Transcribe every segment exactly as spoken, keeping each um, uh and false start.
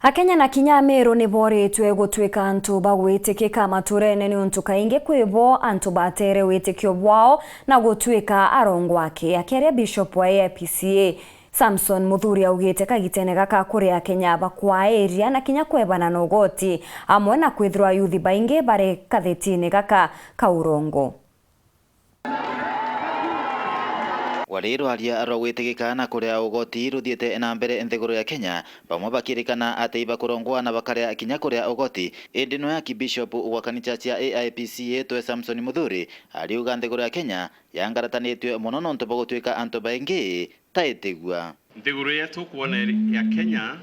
Akenya na kinya Ameru ni boritwe gutwika antu ba gwitikika maturene, niuntu kaingi kwi bo antu batere witikio bwao na gutwika arongwa ake. Akiaria Bishop wa A I P C A, Samson Muthuri augite kagitene gaka kuri Akenya bakwairia na kinya kwebana na ugoti, amwe na kwithirwa yuthi baingi bari kathetine gaka ka urongo. Wari rwaria rwa gwitikika na kuria ugoti ruthiite na mbere nthiguru ya Kenya, bamwe bakirikana ati ibakurongwa na bakaria kinya kuria ugoti. Indi no Archbishop wa kanitha cia A I P C A twe Samson Muthuri ariuga nthiguru ya Kenya yangaratanitue mono nontu bwa gutwika antu baingi ta itigua. Nthiguru yetu kwona iri ya Kenya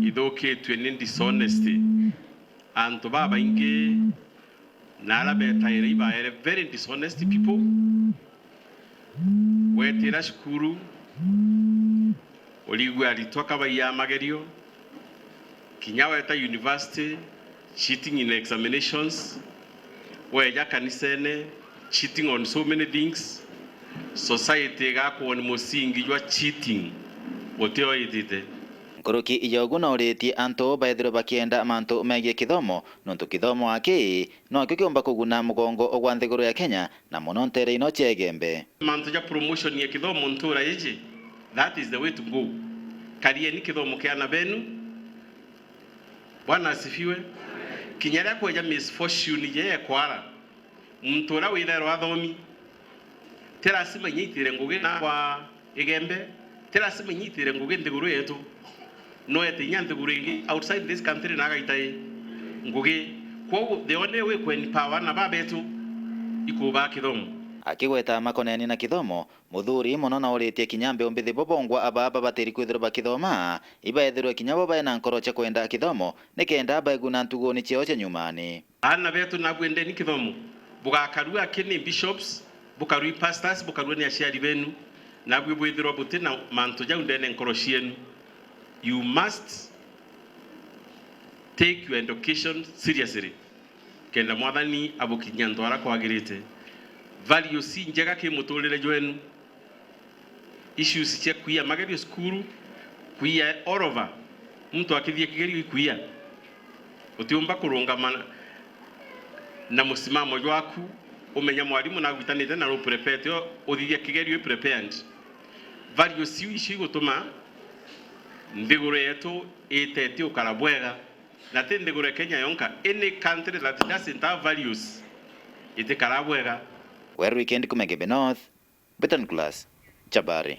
ithukitue ni dishonesty. Antu babaingi na ara betaire ibaere very dishonest people. Wetira cukuru, urigua aritwa kabaiya magerio, kinya weta university, cheating in examinations, weja kanisene, cheating on so many things. Society igakwon musingi jwa cheating utioitite. Nkuruki ya ugu no uritie antu bethirwe bakienda mantu megie kithomo, nontu kithomo aki nokio kiumba kuguna mugongo gwa nthiguru ya Kenya, na mono ntere ino cia Igembe. Mantu ja promotion ya kithomo ntura iji, that is the way to go. Karieni kithomo kia ana benu. Bwana asifiwe. Kinya ria kweja misfortune je ekwara, muntu uria withairwa athomi, ti lazima inya itire ngugi na kwa Igembe, ti lazima inya itire ngugi nthiguru yetu. No ete inya nthiguru ingi outside this country na agaita i ngugi. Kwoguo the only way kwen power na babetu ikubaa kithomo. Akigweta makoneni na kithomo, Muthuri mono na uritie kinya mbeu mbithi bo bongwa abaa babatiri kwithirwa bakithoma, ibaethirwe kinya bo baena nkoro cia kwenda kithomo, nikenda baiguna ntuguni ciao cia nyumani. Aana betu, nabu endeni kithomo. Bugakarua aki ni bishops, bukarua i pastors, bukarua ni aciari benu, nabu bwithirwa buti na mantu jau ndene nkoro cienu. You must take your education seriously, kenda Mwathani abukinyia antu ara kwagirite. Values injega ki muturire jwenu. Issues cia kwiya magerio cukuru, kwiya all over. Muntu akithia kigerio ikwiya. Utiumba kurungama na, na musimamo jwaku, umenya mwarimu nagwitanite na ruprepete, uthithia kigerio i prepared. Values iu icio igutuma nthiguru yetu iteti ukara bwega. Na ti nthiguru ya Kenya yonka, any country that doesn't have values itikara bwega. Weru Weekend kuma Igembe North, Beton Class, Chabari.